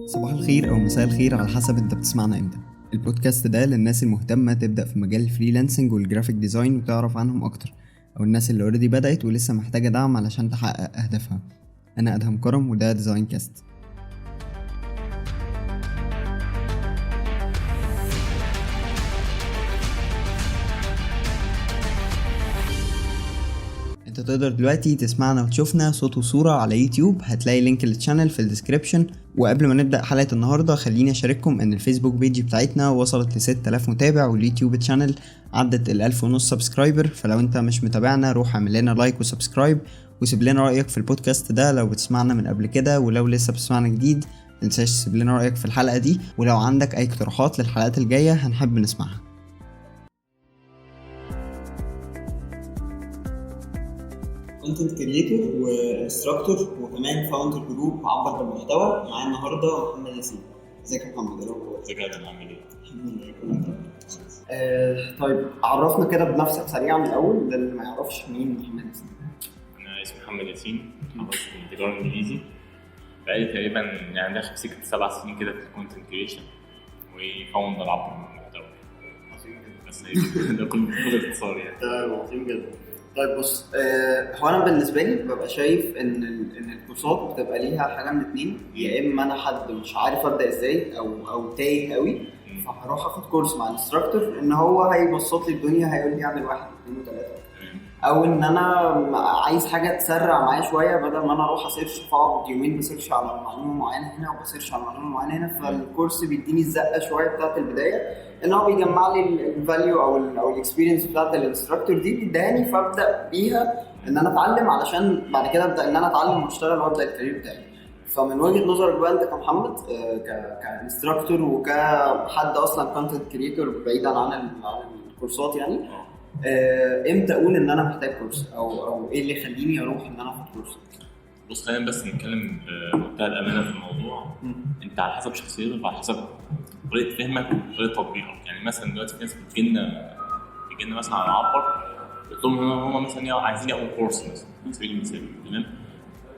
صباح الخير أو مساء الخير على حسب أنت بتسمعنا إمتى. البودكاست ده للناس المهتمة تبدأ في مجال ال freelancing وال graphic design وتعرف عنهم أكتر، أو الناس اللي already بدأت ولسه محتاجة دعم علشان تحقق أهدافها. أنا أدهم كرم وده ديزاين كاست. انت تقدر دلوقتي تسمعنا وتشوفنا صوت وصورة على يوتيوب، هتلاقي link لل channel في ال description. وقبل ما نبدأ حلقة النهاردة خليني أشارككم إن الفيسبوك page بتاعتنا وصلت ل 6000 متابع، واليوتيوب channel عدت 1500 subscriber. فلو انت مش متابعنا روح اعمل لنا like و subscribe وسيب لنا رأيك في البودكاست ده لو بتسمعنا من قبل كده، ولو لسه بتسمعنا جديد متنساش تسيب لنا رأيك في الحلقة دي، ولو عندك أي اقتراحات للحلقات الجاية هنحب نسمعها. content creator و instructor وكمان founder group عبر بالمحتوى. معايا النهارده محمد ياسين. ازيك يا محمد؟ ايه الاخبار؟ ازيك يا ادم، عامل ايه؟ الحمد لله كله تمام. طيب عرفنا كده بنفسك سريعا الاول للي ما يعرفش مين محمد ياسين. انا اسمي محمد ياسين، خلصت من تجارة انجليزي، بقالي تقريبا يعني داخل في سكة 7 سنين كده في ال content creation و founder عبر المحتوى. عظيم جدا. بس ده كله باختصار يعني. تمام، عظيم جدا. طيب بص، هو انا بالنسبة لي ببقى شايف ان الكورسات بتبقى ليها حاجة من اتنين، يا اما انا حد مش عارف ابدا ازاي او تايه قوي، فهروح اخد كورس مع instructor ان هو هيبسط لي الدنيا، هيقول لي اعمل 1 2 3، او ان انا عايز حاجة تسرع معايا شوية بدل ما انا اروح ا search فاقعد يومين ب search على معلومة معينة هنا وب search على معلومة معينة هنا. فالكورس بيديني الزقه شوية بتاعه البداية، ان هو بيجمع لي ال value او ال experience بتاعه ال instructor دي بيديهاني، فابدا بيها ان انا اتعلم علشان بعد كده ابدا ان انا اتعلم واشتغل وابدا ال career بتاعي. فمن وجهه نظرك بقى انت كمحمد، ك instructor وكحد اصلا content creator بعيدا عن الكورسات يعني، امتى اقول ان انا محتاج كورس او ايه اللي يخليني اروح ان انا اخد كورس؟ بص، خلينا بس نتكلم بمنتهى الامانة في الموضوع. انت على حسب شخصيتك وعلى حسب طريقه فهمك وطريقه تطبيقك. يعني مثلا دلوقتي في ناس بتجيلنا مثلا على عبر، بتقول لهم هم مثلا عايزين ياخدوا كورس مثلا على سبيل المثال، تمام؟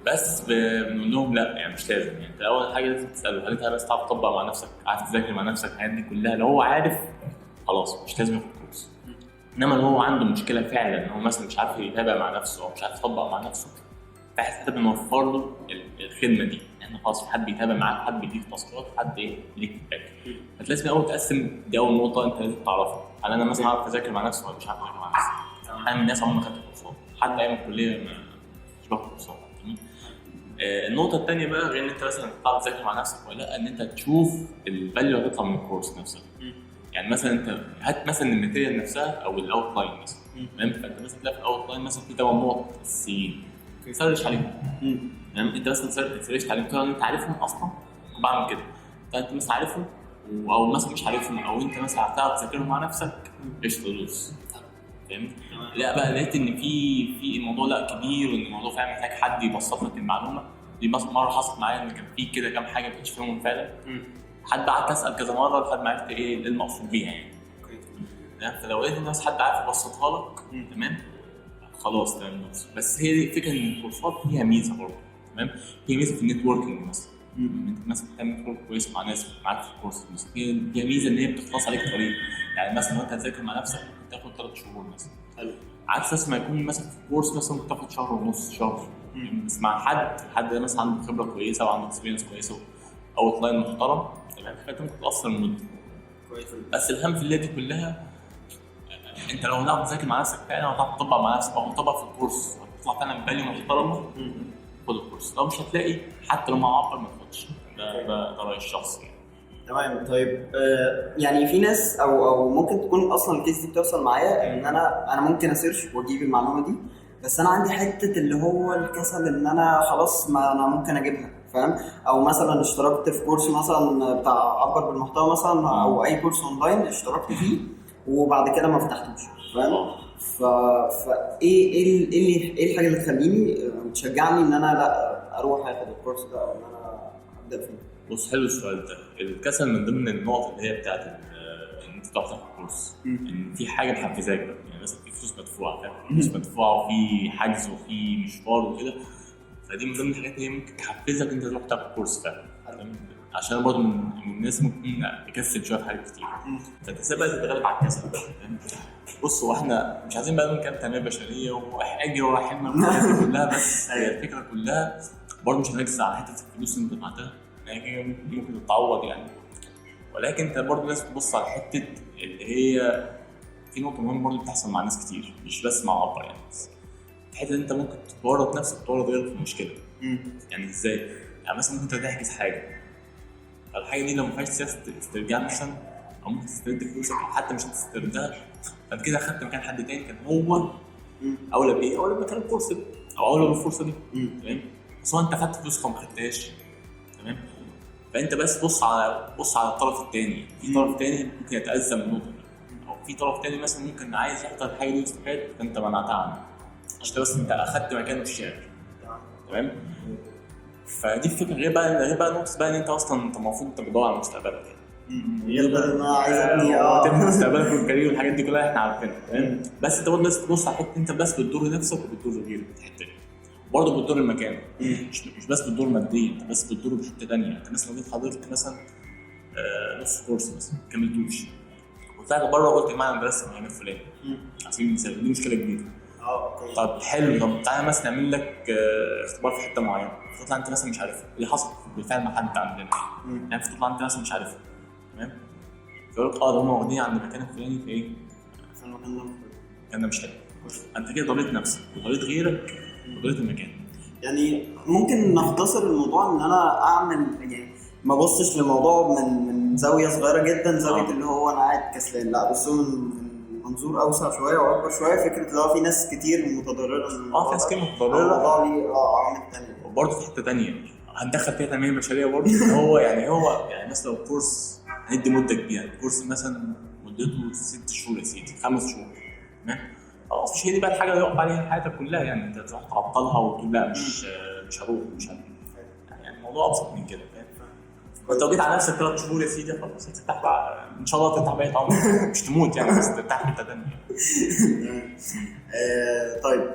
بس بنقول لهم لا، يعني مش لازم. يعني انت اول حاجة لازم تساله هل انت بس تعرف تطبق مع نفسك، عارف تذاكر مع نفسك، الحاجات دي كلها. لو هو عارف خلاص مش لازم ياخد كورس. انما لو هو عنده مشكلة فعلا ان هو مثلا مش عارف يتابع مع نفسه او مش عارف يطبق مع نفسه، فاحنا بنوفر له الخدمة دي. احنا خلاص في حد بيتابع معاك، حد بيديك task ات، حد ايه بيديك feedback. فلازم الاول تقسم. دي اول نقطة انت لازم تعرفها، هل انا مثلا عارف اذاكر مع نفسي ولا مش عارف اذاكر مع نفسي؟ انا من الناس عمري ما خدت كورسات، حتى ايام الكلية ما مش باخد كورسات. تمام. النقطة الثانية بقى، غير ان انت مثلا تعرف تذاكر مع نفسك ولا لا، ان انت تشوف ال value اللي هتطلع من الكورس نفسه. يعني مثلا انت هات مثلا ال material نفسها او ال outline مثلا، تمام؟ فانت مثلا تلاقي في ال outline مثلا في 8 نقط اساسيين، search عليهم. تمام؟ انت مثلا search ت عليهم، طبعا انت عارفهم اصلا، بعمل كده. فانت مثلا عارفهم او مثلا مش عارفهم، او انت مثلا هتعرف تذاكرهم مع نفسك، قشطه دوس. فاهم؟ لا بقى لقيت ان في الموضوع لا كبير، وان الموضوع فعلا محتاج حد يبسط لك المعلومة دي. مثلا مرة حصلت معايا ان كان في كده كام حاجة ما كنتش فاهمهم فعلا، حد قعدت اسال كذا مرة لحد ما عرفت ايه المقصود بيها يعني. تمام؟ فلو لقيت الناس حد عارف يبسطها لك، تمام، خلاص تمام. بس هي دي الفكرة، ان الكورسات فيها ميزة برضه. تمام؟ هي ميزة في ال networking مثلا، انت مثلا بتعمل network كويس مع ناس معاك في الكورس مثلا، هي ميزة ان هي بتخلص عليك طريق. يعني مثلا لو انت هتذاكر مع نفسك ممكن تاخد 3 شهور مثلا، عكس ما يكون مثلا في كورس مثلا ممكن تاخد 1.5 شهر، بس مع حد مثلا عنده خبره كويسة وعنده experience كويسة outline محترم، تمام؟ فانت ممكن تقصر المدة كويس. بس الهم في الليلة دي كلها، انت لو هتعرف تذاكر مع نفسك فعلا، وهتعرف تطبق مع نفسك او تطبق في الكورس، هتطلع فعلا value محترمه، خد الكورس. لو مش هتلاقي حتى لو مع عبر ما تاخدش. ده رايي الشخصي يعني. تمام. طيب يعني في ناس او ممكن تكون اصلا ال case دي بتوصل معايا ان انا ممكن ا search واجيب المعلومة دي، بس انا عندي حتة اللي هو الكسل ان انا خلاص ما انا ممكن اجيبها، فاهم؟ او مثلا اشتركت في كورس مثلا بتاع عبر بالمحتوى مثلا، او اي كورس اونلاين اشتركت فيه وبعد كده ما فتحتوش، فاهم؟ فا ايه ايه ايه الحاجة اللي تخليني تشجعني ان انا لا اروح اخد الكورس ده او ان انا ابدا فيه؟ بص، حلو السؤال ده. الكسل من ضمن النقط اللي هي بتاعت ان انت تروح تاخد كورس، ان في حاجة محفزاك بقى. يعني مثلا في فلوس مدفوعة، فاهم؟ فلوس مدفوعة وفي حجز وفي مشوار وكده، فدي من ضمن الحاجات اللي هي ممكن تحفزك انت تروح تاخد كورس فعلا. عشان انا برضه من الناس ممكن اكسل شوية في حاجات كتير. فانت ازاي بقى تتغلب على الكسل؟ بص، هو احنا مش عايزين بقى نقول كلام تنمية بشرية واجري ورا حلمك والحاجات دي كلها، بس هي الفكرة كلها برضه مش هنركز على حتة الفلوس اللي انت دفعتها، يعني ممكن تتعوض يعني، ولكن انت برضه لازم تبص على حتة اللي هي في نقطة مهمة برضه بتحصل مع ناس كتير، مش بس مع عبر يعني، في حتة ان انت ممكن تورط نفسك وتورط غيرك في مشكلة. يعني ازاي؟ يعني مثلا ممكن انت تحجز حاجة، فالحاجه دي لو ما فيهاش سياسة استرجاع مثلا، او ممكن تسترد فلوسك او حتى مش هتستردها، فانت كده اخدت مكان حد تاني كان هو اولى بايه؟ اولى بمكان الكورس ده او اولى بالفرصه دي. تمام؟ بس هو انت خدت فلوسك وما خدتهاش. تمام؟ فانت بس بص على الطرف الثاني، في طرف ثاني ممكن يتاذى من النقطة دي، او في طرف ثاني مثلا ممكن عايز يحضر الحاجة دي ويستفاد، فانت منعتها عنه عشان بس انت اخدت مكانه في الشارع. تمام؟ فدي الفكرة. غير بقى نقطة بقى ان انت اصلا انت المفروض انت بتدور على مستقبلك يعني، غير بقى ان انا عايز ابني تبني مستقبلك وال career والحاجات دي كلها احنا عارفينها. تمام؟ بس انت برضه لازم تبص على حتة انت بس بتضر نفسك وبتضر غيرك في الحتة دي، برضه بتضر المكان، مش بس بتضر ماديا، انت بس بتضره بحته ثانية. انت مثلا لو جيت حضرت مثلا نص كورس مثلا ما كملتوش وطلعت بره وقلت يا جماعة انا درست المكان الفلاني على سبيل المثال، دي مشكلة كبيرة. okay. طب حلو، طب تعالى مثلا نعمل لك اختبار في حتة معينة، فتطلع انت مثلا مش عارفها، اللي حصل بالفعل مع حد عندنا يعني، فتطلع انت مثلا مش عارفها. تمام؟ فيقول لك ده هم واخدين عند المكان الفلاني في ايه؟ في المكان ده مش حلو. انت كده ضريت نفسك وضريت غيرك وضريت المكان. يعني ممكن نختصر الموضوع ان انا اعمل يعني ما ابصش للموضوع من زاوية صغيرة جدا، زاوية اللي هو انا قاعد كسلان، لا ابص من منظور اوسع شوية واكبر شوية. فكرة اللي هو في ناس كتير متضرره من في ناس كتير متضرره، الموضوع ليه عوامل ثانية. وبرضه في حتة ثانية هندخل فيها تنمية بشرية برضه، ان هو يعني مثلا لو كورس هندي مده كبيرة، الكورس مثلا مدته 6 شهور يا سيدي، 5 شهور، تمام؟ خلاص مش هي دي بقى الحاجة اللي يقف عليها حياتك كلها يعني، انت تروح تعطلها وتقول لا مش هروح مش هروح، يعني الموضوع ابسط من كده. فاهم؟ انت لو جيت على نفسك 3 شهور يا سيدي خلاص هترتاح بقى ان شاء الله، ترتاح بقية عمرك، مش تموت يعني، بس ترتاح حتة ثانية. طيب،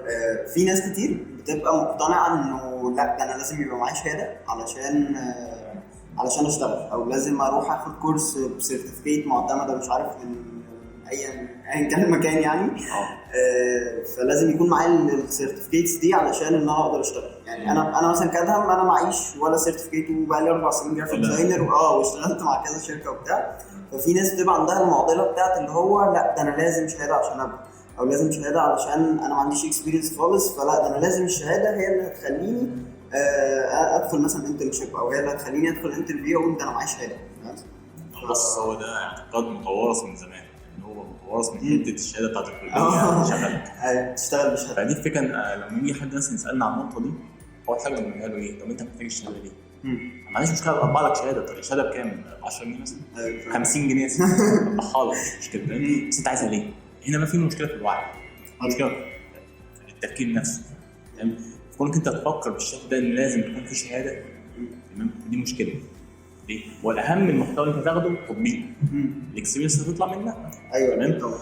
في ناس كتير بتبقى مقتنعة انه لا ده انا لازم يبقى معايا شهادة علشان اشتغل، او لازم اروح اخد كورس ب certificate معتمدة مش عارف من ايا كان المكان يعني. فلازم يكون معايا ال certificates دي علشان ان انا اقدر اشتغل. يعني انا مثلا كادهم انا معيش ولا certificate، وبقى لي 4 سنين graphic designer واشتغلت مع كذا شركة وبتاع. ففي ناس بتبقى عندها المعضلة بتاعت اللي هو لا ده انا لازم شهادة عشان ابدا، او لازم شهادة علشان انا ما عنديش experience خالص، فلا ده انا لازم الشهادة هي اللي هتخليني ادخل مثلا internship، او هي اللي هتخليني ادخل interview اقول ده انا معايا شهادة. بص، هو ده اعتقاد متوارث من زمان، هو متوارث من حتة الشهادة بتاعت الكلية شغالك، تشتغل بشهادة. فدي الفكرة. لما يجي حد مثلا يسالنا عن النقطة دي، اول حاجة بنقولها له ايه؟ طب انت محتاج الشهادة ليه؟ ما عنديش مشكلة اطبع لك شهادة. طب الشهادة بكام؟ 10 جنيه مثلا، 50 جنيه اطبعها لك، مش كده؟ بس انت عايزها ليه؟ هنا ما في مشكلة في الوعي، مشكلة في التفكير نفسه. تمام؟ كونك انت تفكر بالشكل ده ان لازم يكون في شهادة، تمام؟ دي مشكلة. ليه؟ والاهم المحتوى اللي انت هتاخده تطبيق، ال experience اللي تطلع منها. ايوه تمام.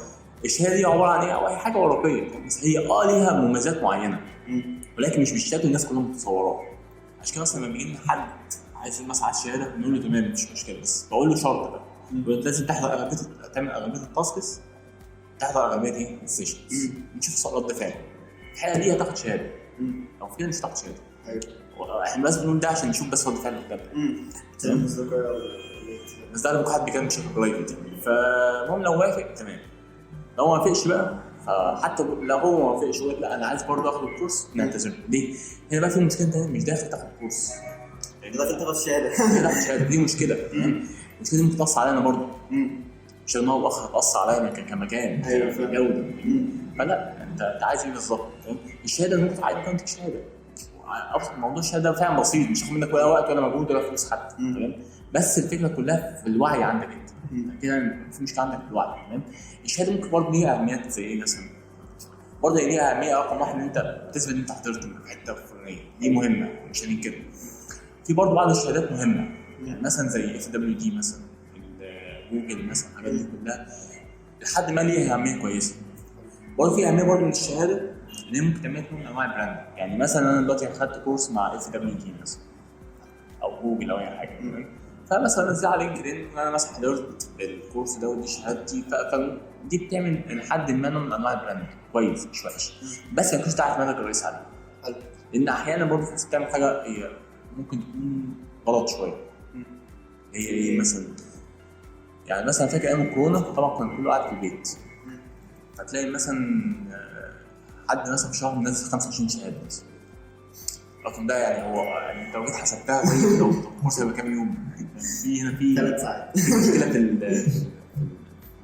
الشهادة دي عبارة عن ايه؟ او اي حاجة ورقية، بس هي ليها مميزات معينة، ولكن مش بالشكل الناس كلها متصوراه. عشان كده مثلا لما بيجي لنا حد عايز مثلا على الشهادة بنقول له تمام مفيش مشكلة، بس بقول له شرط بقى، لازم تحضر اغلبية، تعمل اغلبية ال tasks، تحضر اغلبية ايه؟ ال sessions، نشوف رد فعل. الحالة دي هتاخد شهادة، لو في كده مش هتاخد شهادة. ايوه، احنا بس بنقول ده عشان نشوف بس رد فعل قدام. تمام. بس ده لما حد بيتكلم بشكل private. فالمهم لو وافق تمام، لو ما وافقش بقى، فحتى لو هو ما وافقش يقول لك لا انا عايز برضه اخد الكورس، نعتذر. ليه؟ هنا بقى في مشكلة، انت مش داخل تاخد كورس، داخل تاخد شهادة. داخل شهادة، دي مشكلة. تمام؟ المشكلة دي ممكن تاثر علينا برضه، مش ان هو اخر هتاثر عليا كمكان، كجوده. فلا انت عايز ايه بالظبط؟ تمام؟ الشهادة ممكن عادي تكون شهادة، ابسط موضوع الشهادة فعلا بسيط، مش هياخد منك ولا وقت ولا مجهود ولا فلوس حتى. تمام؟ بس الفكرة كلها في الوعي عندك انت كده، في مشكلة عندك في الوعي. تمام؟ الشهادة ممكن برضه ليها اهميات زي ايه مثلا؟ برضه ليها اهمية رقم واحد ان انت تثبت ان انت حضرت في حتة فلانيه، دي مهمة مش هننكر. في برضه بعض الشهادات مهمة، يعني مثلا زي FWD مثلا، جوجل مثلا، الحاجات دي كلها لحد ما ليها اهمية كويسة. برضه في اهمية برضه من الشهادة ان هي ممكن تعمل نوع من انواع ال brand. يعني مثلا انا دلوقتي اخدت كورس مع FWD مثلا او جوجل او اي حاجة، تمام؟ فمثلا انزل على LinkedIn انا مثلا حضرت الكورس ده ودي شهادتي، فدي بتعمل لحد ما نوع من انواع ال brand كويس مش وحش، بس ما يكونش ده اعتمادك الرئيسي عليه. لان احيانا برضه في ناس بتعمل حاجة هي ممكن تكون غلط شوية. هي ايه مثلا؟ يعني مثلا فاكر ايام الكورونا طبعا كان كله قاعد في البيت، فتلاقي مثلا حد مثلا في شهر منزل 25 شهادة مثلا. الرقم ده يعني هو يعني انت لو جيت حسبتها طيب لو الكورس هيبقى كام يوم؟ في هنا في 3 ساعات، في مشكلة في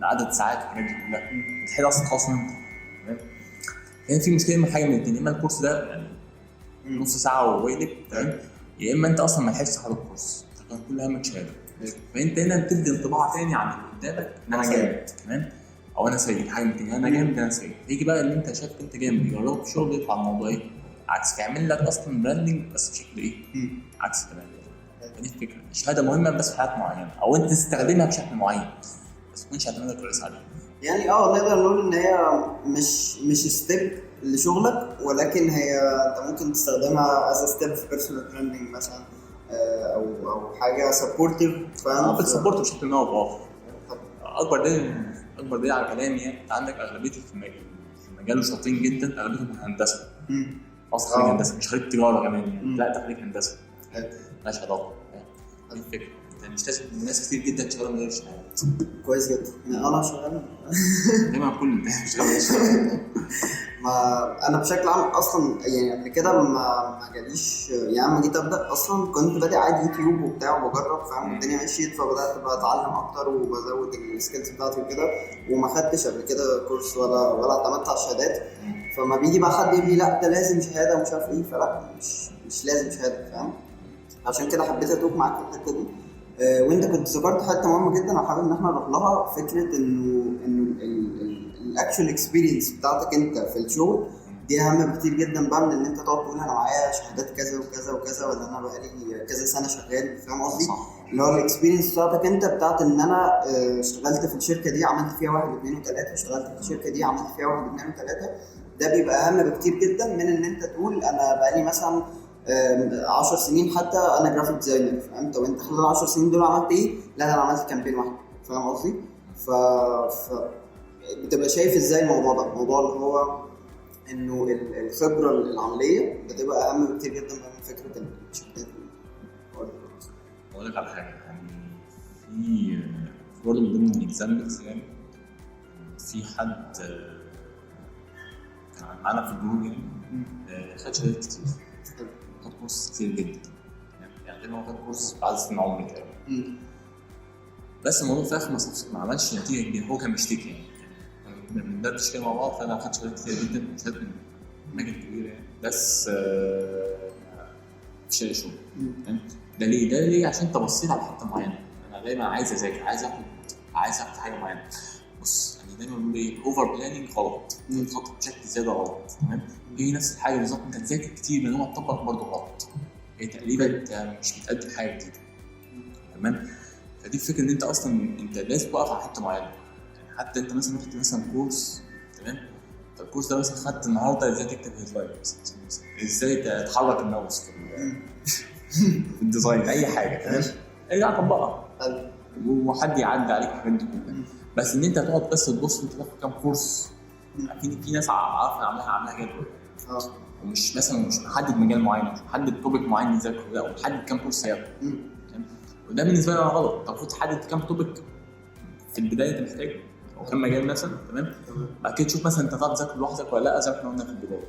عدد ساعات والحاجات دي كلها، بتحل اصلا خلاص امتى؟ تمام؟ هنا في مشكلة، اما حاجة من الاثنين، اما الكورس ده يعني نص ساعة وويلك، تمام، يا اما انت اصلا ما لحقتش تاخد الكورس، انت كان كل همك شهادة. فانت هنا بتدي انطباع تاني عن اللي قدامك ان انا جامد، تمام، او انا سيء، حاجة من الاثنين، انا جامد انا سيء. يجي بقى اللي انت شايف انت جامد يجربك في شغل، يطلع الموضوع ايه؟ عكس، فيعمل لك اصلا branding بس بشكل ايه؟ عكس تماما. دي الفكرة، الشهادة مهمة بس في حالات معينة، او انت تستخدمها بشكل معين، بس ما تكونش اعتمادك الرئيسي عليها. يعني نقدر نقول ان هي مش step لشغلك، ولكن هي انت ممكن تستخدمها as step في personal branding مثلا، او حاجة supportive، فاهم؟ بت support بشكل ما او باخر. اكبر دليل على كلامي يعني، انت عندك اغلبية في المجال شاطرين جدا، اغلبيتهم هندسة. اصلا خريج هندسة، مش خريج تجارة كمان يعني، لا ده خريج هندسة، مالهاش علاقة. دي الفكرة، انت مش لازم، ناس كتير جدا شغالة من غير شهادات. كويس جدا، انا شغال دايما كل الناس شغالة شهادات. ما انا بشكل عام اصلا يعني قبل كده ما جاليش، يعني لما جيت ابدا اصلا كنت بادئ عادي يوتيوب وبتاع وبجرب، فاهم؟ الدنيا مشيت، فبدات بتعلم اكتر وبزود ال skills بتاعتي وكده، وما خدتش قبل كده كورس ولا اعتمدت على الشهادات. فما بيجي بقى حد يقول لي لا ده لازم شهادة ومش عارف ايه، فلا مش لازم شهادة، فاهم؟ عشان كده حبيت ا talk معاك في الحتة دي. وانت كنت ذكرت حتة مهمة جدا وحابب ان احنا نروح لها، فكرة انه ال actual experience بتاعتك انت في الشغل دي اهم بكتير جدا بقى من ان انت تقعد تقول انا معايا شهادات كذا وكذا وكذا، ولا انا بقالي كذا سنة شغال، فاهم قصدي؟ اللي هو ال experience بتاعتك انت بتاعت ان انا اشتغلت في الشركة دي عملت فيها 1 2 3، اشتغلت في الشركة دي عملت فيها 1 2 3، ده بيبقى اهم بكتير جدا من ان انت تقول انا بقالي مثلا 10 سنين حتى انا graphic designer، فاهم؟ طب انت خلال 10 سنين دول عملت ايه؟ لا انا عملت campaign واحد، فاهم قصدي؟ ف بتبقى شايف ازاي الموضوع ده، الموضوع اللي هو انه الخبرة العملية بتبقى اهم بكتير جدا من فكرة الشهادات. اقول لك على حاجة، يعني في برضه من ضمن ال examples، يعني في حد كان معانا في ال group يعني خد شهادات كتير، خد كورس كتير جدا، يعني تقريبا هو خد كورس بعد سنة عمري تقريبا، بس الموضوع في الاخر ما عملش نتيجة كبيرة. هو كان بيشتكي يعني، كنا بندردش كده مع بعض، فانا خدت شهادات كتير جدا، شهادات من اماكن كبيرة يعني، بس مش لاقي شغل. ده ليه؟ ده ليه؟ عشان انت بصيت على حتة معينة. انا دايما عايز اذاكر، عايز اخد حاجة معينة. بص يعني دايما بنقول ايه، over planning غلط، تخطط بشكل زيادة غلط، تمام؟ هي نفس الحاجة بالظبط، انت تذاكر كتير من هو تطبق برضه غلط، هي تقريبا انت مش بتقدم حاجة جديدة، تمام؟ فدي الفكرة، ان انت اصلا انت لازم تقف على حتة معينة. يعني حتى انت مثلا رحت مثلا كورس، تمام؟ فالكورس ده مثلا خدت النهارده ازاي تكتب headline مثلا، ازاي تحرك الماوس في ال design، اي حاجة، تمام؟ ارجع طبقها وحد يعدي عليك الحاجات دي كلها. بس ان انت تقعد بس تبص انت تاخد كام كورس، في ناس عارفه عاملاها جدول، ومش مثلا مش محدد مجال معين، مش محدد topic معين يذاكره، لا ومحدد كام كورس هياخده، وده بالنسبة لي انا غلط. انت المفروض تحدد كام topic في البداية انت محتاجه، او كام مجال مثلا، تمام؟ بعد كده تشوف مثلا انت هتعرف تذاكر لوحدك ولا لا، زي ما احنا قلنا في البداية،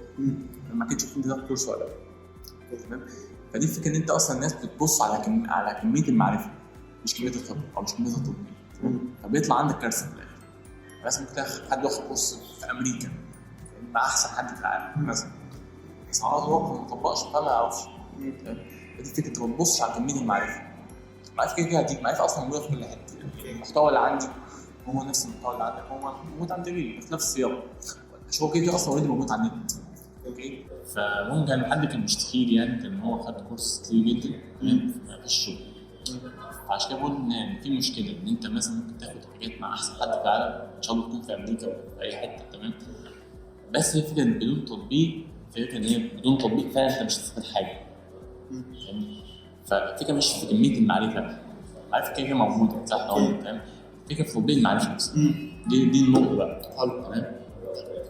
لما كده تشوف انت تاخد كورس ولا لا، تمام؟ فدي الفكرة، ان انت اصلا الناس بتبص على على كمية المعرفة، مش كمية الخبرة او مش كمية التطبيق، فبيطلع عندك كارثة في الاخر. مثلا ممكن تاخد حد واخد كورس في امريكا مع احسن حد في العالم مثلا، بس على الواقع ما طبقش فما يعرفش. فدي الفكرة، انت ما بتبصش على كمية المعرفة. المعرفة كده كده هتيجي، المعرفة اصلا موجودة في كل حتة، المحتوى اللي عندي هو نفس المحتوى اللي عندك، هو موجود عند غيري في نفس السياق، مش هو كده كده اصلا already موجود على النت. okay، فممكن كان حد كان مشتكي لي يعني، كان هو خد كورس كتير جدا، تمام، ما فيش شغل. فعشان كده بقول ان في مشكلة، ان انت مثلا ممكن تاخد حاجات مع احسن حد في العالم، ان شاء الله تكون في امريكا ولا في اي حتة، تمام، بس هي فكرة بدون تطبيق، فكرة ان هي بدون تطبيق فعلا انت مش هتستفاد حاجة، فاهمني؟ فالفكرة مش في كمية المعرفة، المعرفة كده كده موجودة زي احنا قلنا، تمام. الفكرة في تطبيق المعرفة نفسها، دي النقطة بقى. حلو. تمام.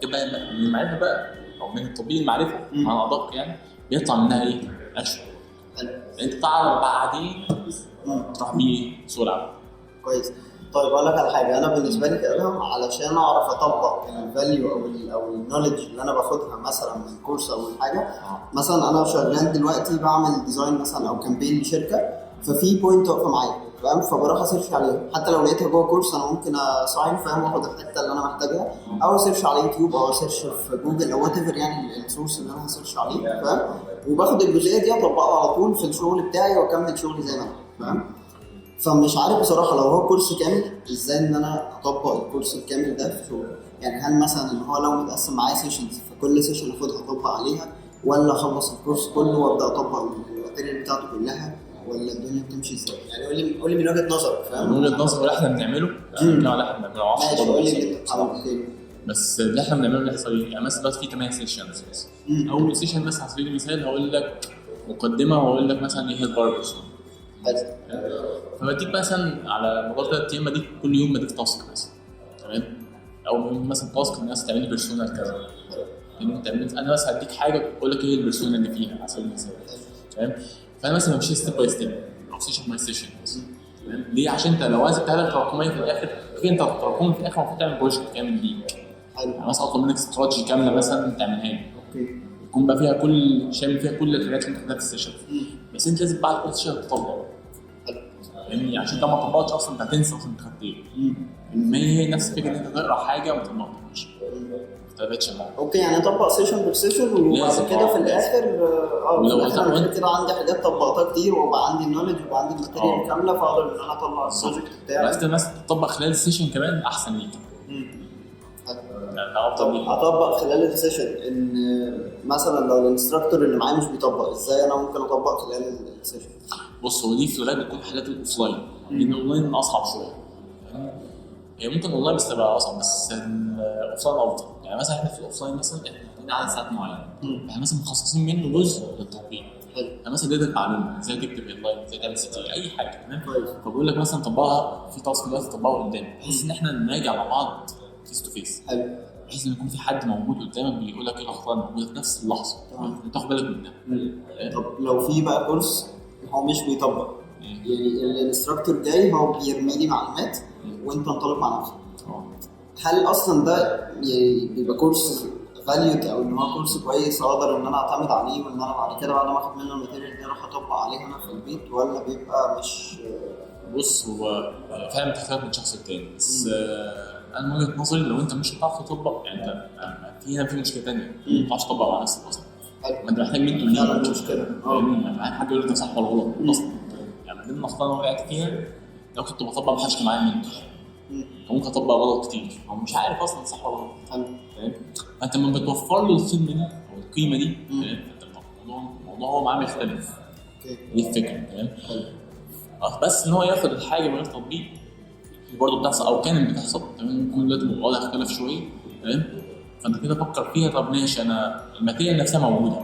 يبقى من المعرفة بقى او من تطبيق المعرفة بمعنى ادق يعني بيطلع منها ايه؟ اكشن. حلو. انت تعرف بعدين تروح بيه سوق العمل. كويس. طيب اقول لك على حاجة، انا بالنسبة لي كادهم علشان اعرف اطبق ال value او ال knowledge اللي انا باخدها مثلا من كورس او من حاجة، مثلا انا شغال دلوقتي بعمل design مثلا او campaign لشركة، ففي point واقفة معايا، فاهم؟ فبروح ا search عليها، حتى لو لقيتها جوه كورس انا ممكن ا sign، فاهم، واخد الحتة اللي انا محتاجها، او ا search على يوتيوب او ا search في جوجل او whatever يعني ال source اللي انا ه search عليه، فاهم؟ وباخد الجزئية دي اطبقها على طول في الشغل بتاعي واكمل شغلي زي ما انا، فاهم؟ فمش عارف بصراحة لو هو كورس كامل ازاي ان انا اطبق الكورس الكامل ده في شغلي. يعني هل مثلا ان هو لو متقسم معايا sessions فكل session اخدها اطبق عليها، ولا اخلص الكورس كله وابدا اطبق ال material بتاعته كلها، ولا الدنيا بتمشي ازاي؟ يعني قول لي من وجهه نظرك، فاهم؟ من وجهه نظري اللي احنا بنعمله، اللي احنا بنعمله ماشي، قول لي اللي انت بتعمله. بس اللي احنا بنعمله بيحصل ايه؟ يعني مثلا دلوقتي في 8 sessions مثلا. اول session مثلا على سبيل المثال هقول لك مقدمه، وهقول لك مثلا ايه هي ال buyer persona. فبديك مثلا على مدار 3 ايام، بديك كل يوم بديك task مثلا، تمام؟ او مثلا task الناس تعمل لي persona كذا، تعمل انا مثلا هديك حاجة اقول لك ايه ال persona اللي فيها على سبيل المثال، تمام؟ فانا مثلا بمشي step by step او session by session، تمام؟ ليه؟ عشان انت لو عايز تهدف تراكمية في الاخر، كده انت تراكمي في الاخر المفروض تعمل project كامل ليك. يعني مثلا اطلب منك استراتيجي كاملة مثلا تعملها لي، okay، يكون بقى فيها كل شامل فيها كل الحاجات اللي انت خدتها في ال session. بس انت لازم بعد كل session تطبق، فاهمني؟ عشان انت ما طبقتش اصلا انت هتنسى اصلا انت خدت ايه. ما هي نفس الفكرة ان انت تقرا حاجة وما تطبقهاش، ما تثبتش معاك. okay، يعني اطبق session per session وبعد كده في الاخر في الاخر انا كده عندي حاجات طبقتها كتير وبقى عندي ال knowledge وبقى عندي ال material كاملة، فاقدر ان انا اطلع ال project بتاعي. بس مثلا تطبق خلال ال session كمان احسن ليك. ده افضل ليك. اطبق خلال ال session، ان مثلا لو ال instructor اللي معايا مش بيطبق، ازاي انا ممكن اطبق خلال ال session؟ بص، هو دي في الغالب بتكون حالات ال offline، لان الاونلاين اصعب شوية. هي ممكن اونلاين بس تبقى اصعب، بس ال offline افضل. يعني مثلا احنا في ال offline مثلا احنا عندنا عدد ساعات معينة، احنا مثلا مخصصين منه جزء للتطبيق. انا مثلا اديتك معلومة ازاي تكتب headline، ازاي تعمل CTA، اي حاجة، تمام؟ فبقول لك مثلا طبقها في task دلوقتي، طبقها قدامك، بحيث ان احنا نراجع مع بعض face to face. حلو. بحيث ان يكون في حد موجود قدامك بيقول لك ايه الاخطاء الموجودة في نفس اللحظة، تاخد بالك منها. طب لو في بقى كورس هو مش بيطبق، يعني ال instructor جاي هو بيرمي لي معلومات وانت انطلق مع نفسك، هل اصلا ده يعني بيبقى كورس valued او ان هو كورس كويس اقدر ان انا اعتمد عليه، وان انا بعد كده بعد ما اخد منه ال material دي اروح اطبق عليها انا في البيت، ولا بيبقى مش؟ بص، هو فعلا بتختلف من شخص للتاني، بس انا من وجهه نظري لو انت مش هتعرف تطبق، يعني انت في هنا في مشكلة ثانية، ما بتعرفش تطبق مع نفسك اصلا، ما انت محتاج mentor ليك. مشكلة محتاج حد يقول لك ده صح ولا غلط اصلا. يعني من ضمن الاخطاء اللي انا وقعت فيها لو كنت بطبق ما حدش كان معايا mentor، كان ممكن اطبق غلط كتير، هو مش عارف اصلا صح ولا غلط. فاهم؟ فانت لما بتوفر له الخدمة دي او القيمة دي، فانت الموضوع هو معاه بيختلف. دي الفكرة، تمام؟ بس ان هو ياخد الحاجة من غير تطبيق برضه بتحصل او كانت بتحصل، تمام؟ ممكن دلوقتي الوضع اختلف شوية، تمام؟ فانت كده فكر فيها، طب ماشي انا ال material نفسها موجودة،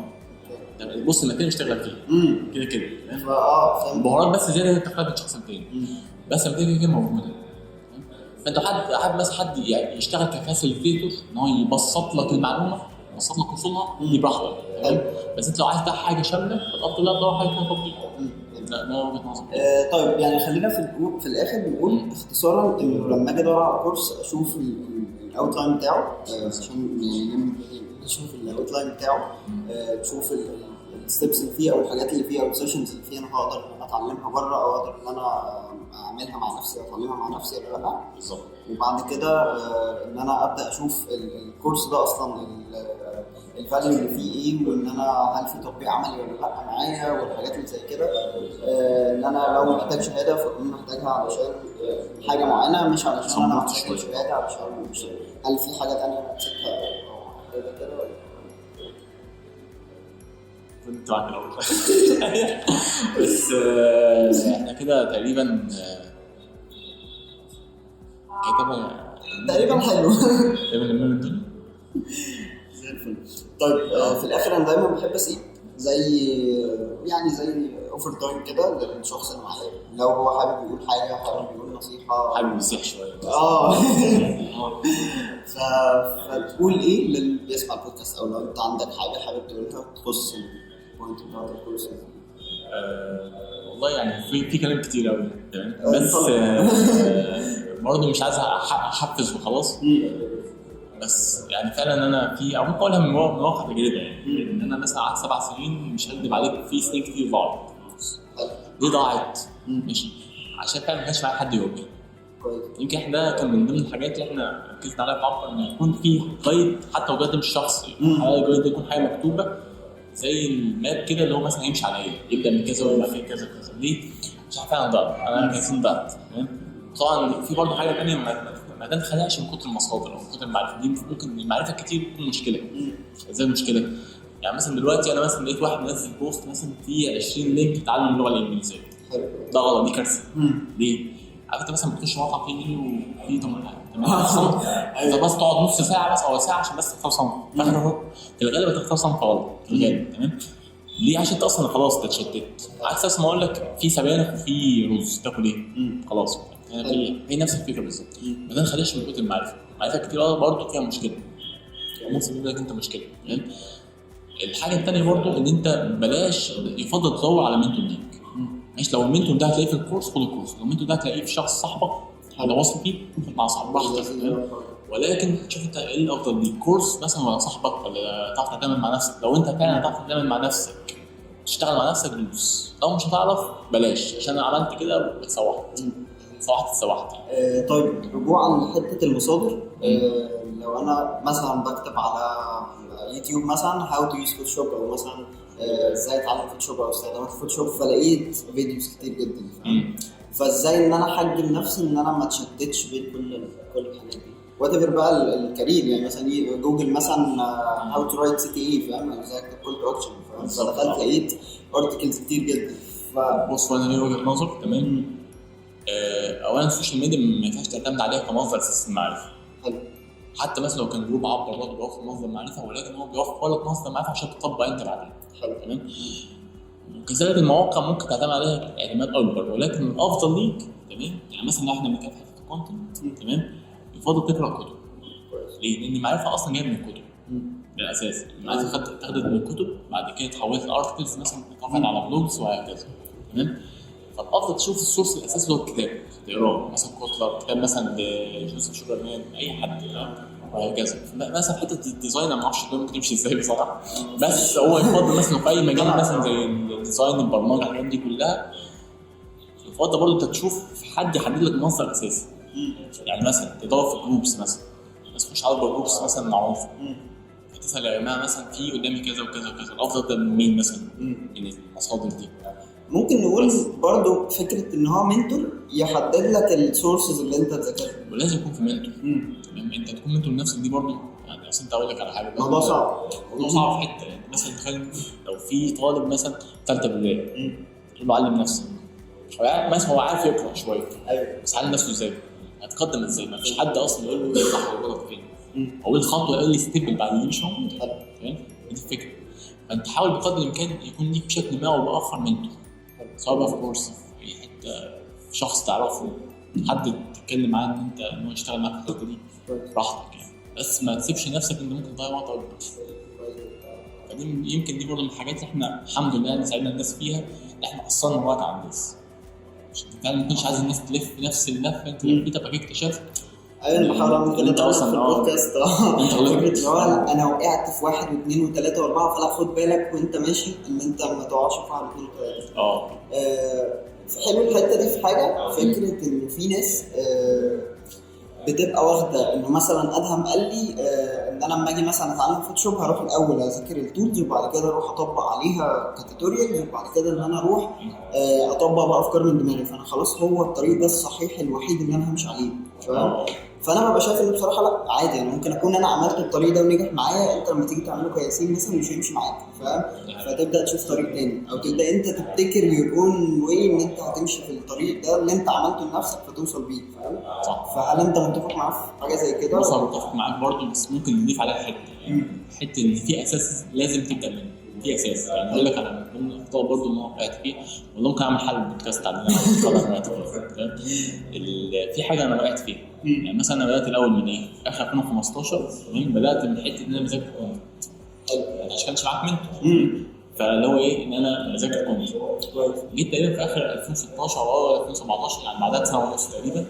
طب بص ال material اشتغل فيها كده كده، تمام؟ البهارات بس زيادة بتختلف من شخص للتاني، بس ال material كده موجودة. فانت حد مثلا حد يعني يشتغل ك facilitator ان هو يبسط لك المعلومة، يبسط لك وصولها، دي براحتك، تمام؟ بس انت لو عايز بقى حاجة شاملة فالافضل لا تدور حاجة فيها تطبيق. ده وجهه نظري. طيب يعني خلينا في الاخر نقول اختصارا انه لما اجي ادور على كورس اشوف ال outline بتاعه، عشان يعني نشوف ال outline بتاعه، تشوف ال steps اللي فيه او الحاجات اللي فيه او ال sessions اللي فيه، انا هقدر ان انا اتعلمها بره او اقدر ان انا اعملها مع نفسي او اتعلمها مع نفسي ولا لا. بالظبط. وبعد كده ان انا ابدا اشوف الكورس ده اصلا ال value اللي فيه ايه، وان انا هل في تطبيق عملي ولا لا معايا والحاجات اللي زي كده. ان انا لو محتاج شهادة فاكون محتاجها علشان حاجة معينة، مش علشان انا محتاج شهادة علشان مش هل في حاجة ثانية انا نسيتها او حاجة كده ولا كنت معاك الاول. بس احنا كده تقريبا تقريبا حلو تقريبا لمينا الدنيا زي الفل. طيب في الاخر انا دايما بحب اسيب زي يعني زي offer time كده للشخص اللي معايا، لو هو حابب يقول حاجة، حابب يقول نصيحة، حابب يصيح شوية. فتقول ايه للي بيسمع البودكاست، او لو انت عندك حاجة حابب تقولها تخص ال point بتاعت الكورس؟ والله يعني في كلام كتير قوي، تمام، بس برضه مش عايز احفز وخلاص، بس يعني فعلا انا في او ممكن اقولها من واقع تجربه، يعني ان انا مثلا قعدت 7 سنين، مش هكدب عليك، في سنين كتير ضاعت. ليه ضاعت؟ ماشي، عشان فعلا ما كانش معايا حد يوجهني. يمكن احنا ده كان من ضمن الحاجات اللي احنا ركزنا عليها في عبقر، ان يكون في guide، حتى لو guide مش شخصي، guide يكون حاجة مكتوبة زي ال map كده، اللي هو مثلا هيمشي على ايه، يبدا من كذا ويبقى كذا كذا كذا. ليه؟ عشان فعلا ضاعت، انا كان ضاعت. تمام. طبعا في برضه حاجة ثانية، ما تنخدعش من كتر المصادر او من كتر المعرفة دي، ممكن المعرفة كتير تكون مشكلة. ازاي المشكلة؟ يعني مثلا دلوقتي انا مثلا لقيت واحد منزل post مثلا فيه 20 link تعلم اللغة الانجليزية، ده غلط، دي كارثة. ليه؟ عارف انت مثلا بتخش مطعم فيه منيو فيه 8 صنف، انت بس تقعد نص ساعة بس او ساعة عشان بس تختار صنف، في الغالب هتختار صنف غلط في الغالب. تمام. ليه؟ عشان انت اصلا خلاص اتشتت. عكس اصلا ما اقول لك في سبانخ وفي رز، تاكل ايه؟ خلاص. يعني هي نفس الفكرة بالظبط. ما تنخدعش من كتر المعرفة، المعرفة كتير برضه فيها مشكلة، ممكن تسبب لك انت مشكلة. تمام. الحاجة الثانية برضه ان انت بلاش، يفضل تدور على mentor ليك. ماشي، لو ال mentor ده هتلاقيه في الكورس خد الكورس، لو ال mentor ده هتلاقيه في شخص صاحبك هذا واثق فيه مع صاحبك براحتك، ولكن شوف انت ايه الافضل ليك، كورس مثلا ولا صاحبك، ولا تعرف تعتمد مع نفسك. لو انت فعلا هتعرف تعتمد مع نفسك، تشتغل مع نفسك دوس، لو مش هتعرف بلاش، عشان انا عملت كده واتسوحت. اتسوحت. طيب رجوعا لحته المصادر، لو انا مثلا بكتب على يوتيوب مثلا how to use Photoshop، او مثلا ازاي اتعلم Photoshop او استخدامات Photoshop، فلقيت videos كتير جدا. فازاي ان انا احجم نفسي ان انا ما اتشتتش بين كل الحاجات دي، whatever بقى ال career، يعني مثلا جوجل مثلا how to write CTA، فاهم، ازاي اكتب call to action، فدخلت لقيت articles كتير جدا. بص انا ليا وجهه نظر. تمام. اولا ال social media ما ينفعش تعتمد عليها كمصدر اساسي للمعرفة. حلو. حتى مثلا لو كان group عبر برضه بيوفر مصدر معرفة، ولكن هو بيوفر لك مصدر معرفة عشان تطبق انت بعدين. حلو. تمام. وكذلك المواقع ممكن تعتمد عليها اعتماد اكبر، ولكن الافضل ليك، تمام، يعني مثلا لو احنا بنتكلم في حتة ال content، تمام، يفضل تقرا كتب. ليه؟ لان المعرفة اصلا جاية من الكتب بالاساس. المعرفة اتاخدت من الكتب، بعد كده اتحولت ل articles مثلا، اترفعت على blogs وهكذا. تمام. فالافضل تشوف ال source الاساسي اللي هو الكتاب، تقراه مثلا كوتلر، كتاب مثلا لجوزيف شوجرمان، اي حد، وهكذا. مثلا في حتة ال design انا ما اعرفش ممكن تمشي ازاي بصراحة، بس هو يفضل مثلا في اي مجال مثلا زي ال design، البرمجة، الحاجات دي كلها، يفضل برضه انت تشوف حد يحدد لك مصدر اساسي. يعني مثلا تدور في groups مثلا، بس تخش على groups مثلا معروفة، فتسال يا جماعة مثلا في قدامي كذا وكذا وكذا، الافضل ده من مين مثلا من المصادر دي. ممكن نقول برضو فكرة ان هو mentor يحدد لك ال sources اللي انت تذاكرها، ولازم يكون في mentor. تمام. انت تكون mentor لنفسك دي برضو، يعني اصل انت اقول لك على حاجة، الموضوع صعب، الموضوع صعب في حتة. يعني مثلا تخيل لو في طالب مثلا ثالثة ابتدائي، تقول له علم نفسك، مثلا هو عارف يقرا شوية، ايوه، بس علم نفسه ازاي؟ هتقدم ازاي؟ ما فيش حد اصلا يقول له ايه صح وغلط فين، او ايه الخطوة، ايه ال step اللي بعد دي مش موجودة. تمام. دي الفكرة. فانت حاول بقدر الامكان يكون ليك بشكل ما او باخر mentor، سواء بقى في كورس، في اي حتة، في شخص تعرفه، حد تتكلم معاه ان انت ان هو يشتغل معاك في الحتة دي براحتك يعني. بس ما تسيبش نفسك ان ممكن تضيع وقت اكبر. فدي يمكن دي برضه من الحاجات اللي احنا الحمد لله يعني ساعدنا الناس فيها، ان احنا قصرنا الوقت على الناس. عشان فعلا ما تكونش عايز الناس تلف نفس اللفة انت لفيتها بقى اكتشفت. ايوه، انا بحاول اعمل كده في البودكاست. فكرة اللي هو انا وقعت في 1 و2 و3 و4، فلا خد بالك وانت ماشي ان انت ما تقعش في 1 و2 و3. حلو الحتة دي في حاجة، فكرة ان في ناس بتبقى واخده انه مثلا ادهم قال لي ان انا لما اجي مثلا اتعلم Photoshop هروح الاول اذاكر ال tools، وبعد كده اروح اطبق عليها ك tutorials، وبعد كده ان انا اروح اطبق بقى افكار من دماغي. فانا خلاص هو الطريق ده الصحيح الوحيد اللي انا همشي عليه، فاهم؟ فانا ببقى شايف انه بصراحة لا عادي، يعني ممكن اكون انا عملت الطريق ده ونجح معايا، انت لما تيجي تعمله كياسين مثلا مش هيمشي معاك، فاهم؟ فتبدا تشوف طريق تاني، او تبدا انت تبتكر your own way ان انت هتمشي في الطريق ده اللي انت عملته لنفسك فتوصل بيه، فاهم؟ صح. فهل انت متفق معاه في حاجة زي كده؟ بص انا متفق معاك برضه، بس ممكن نضيف عليها حتة، يعني حتة ان في اساس لازم تبدا منه. في اساس. يعني اقول لك انا من ضمن الاخطاء برضه اللي انا وقعت فيه، والله ممكن اعمل حلقة بودكاست على الاخطاء اللي انا وقعت فيها، تمام؟ في حاجة انا وقعت فيها، يعني مثلا انا بدات الاول من ايه؟ في اخر 2015، تمام؟ بدات من حتة ان انا بذاكر content، يعني عشان كانش معاك mentor، فاللي هو ايه؟ ان انا بذاكر content. جيت تقريبا في اخر 2016 او 2017، يعني بعدها بسنة ونص تقريبا،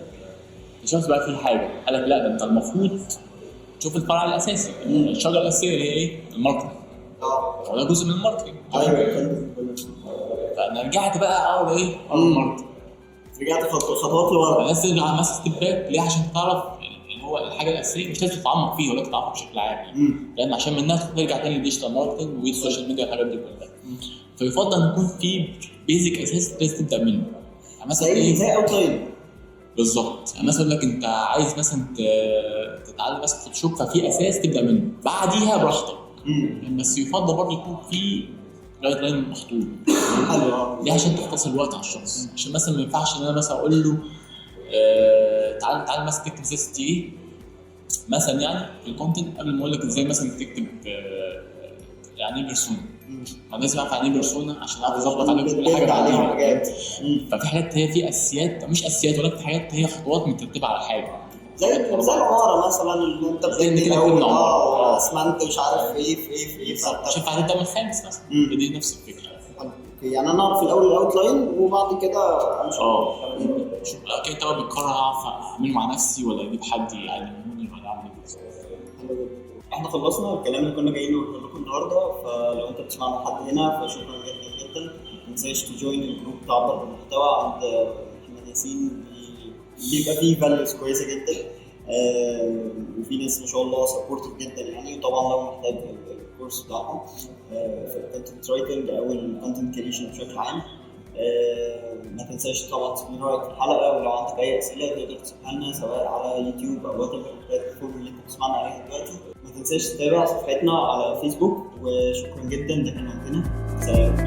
اكتشفت بقى في حاجة، قال لك لا ده انت المفروض تشوف الفرع الاساسي، الشجرة الاساسية اللي هي ايه؟ ال marketing. هو ده جزء من ال marketing. ايوه. فانا رجعت بقى اقرا ايه؟ اقرا ال marketing. رجعت خطوات لورا. لازم ترجع مثلا step back ليه؟ عشان تعرف يعني هو الحاجة الاساسية مش لازم تتعمق فيها ولكن تعرفها بشكل عام يعني. لان عشان منها ترجع تاني لل digital marketing وال social media والحاجات دي كلها. فيفضل ان يكون في basic اساس لازم تبدا منه. يعني مثلا ايه؟ زي outline. بالظبط. يعني مثلا يقول لك انت عايز مثلا تتعلم مثلا Photoshop، ففي اساس تبدا منه، بعديها براحتك. بس يفضل برضه يكون في guideline محطوط. حلو. ليه؟ عشان تختصر الوقت على الشخص. عشان مثلا ما ينفعش ان انا مثلا اقول له تعال مثلا تكتب ازاي CTA مثلا يعني في ال content، قبل ما اقول لك ازاي مثلا تكتب يعني ايه persona. ما لازم اعرف يعني ايه persona عشان اعرف اظبط عليه كل حاجة بعدين. ففي حاجات هي في اساسيات، مش اساسيات ولكن في حاجات هي خطوات مترتبة على حاجة، زي العمارة مثلا اللي انت بتبني الاول اسمنت مش عارف ايه في ايه في ايه، مش هينفع تبدا من الخامس مثلا. دي نفس الفكرة. okay، يعني انا اعرف الاول ال outline وبعد كده امشي. شوف okay، طب بتقرر اعرف اعمله مع نفسي ولا اجيب حد يعلموني ولا اعمل ايه. احنا خلصنا الكلام اللي كنا جايين نقوله لكم النهارده، فلو انت بتسمعنا لحد هنا فشكرا جدا جدا. ما تنساش ت join ال group بتاع عبر بالمحتوى عند محمد ياسين، بيبقى فيه values كويسة جدا، وفي ناس ما شاء الله supportive جدا يعني. وطبعا لو محتاج الكورس بتاعهم في ال content writing او ال content creation بشكل عام. ما تنساش طبعا تسيب رايك في الحلقة، ولو عندك اي اسئلة تقدر تسيبها لنا سواء على يوتيوب او whatever ال platform اللي انت بتسمعنا عليها دلوقتي. ما تنساش تتابع صفحتنا على فيسبوك، وشكرا جدا، ده كان وقتنا. سلام.